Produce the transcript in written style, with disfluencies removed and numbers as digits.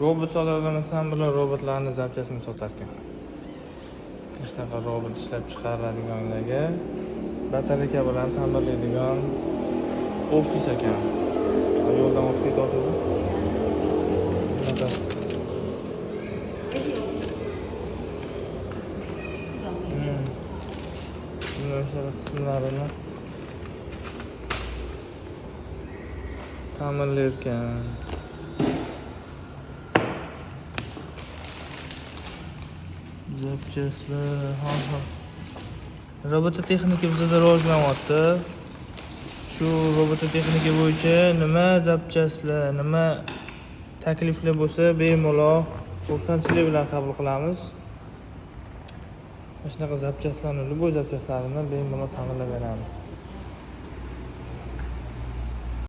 Robot sotadimasam, bular robotlarni zapchasini sotar ekan. Shunaqa robot ishlab chiqaradiganlarga batareyka bilan ta'mirlaydigan ofis ekan. Yo'ldan o'tib ketyotgandi. Shunaqa. Buni shunaqa qismlarini ta'mirlayotgan. Zapchastlar, ha ha. Robototexnika bizada rivojlanyapti. Shu robototexnika bo'yicha nima zapchastlar, nima takliflar bo'lsa, bemalol xursandchilik bilan qabul qilamiz. Mana shunaqa zapchastlarni, любой zapchastlarni bemalol ta'mirlab beramiz.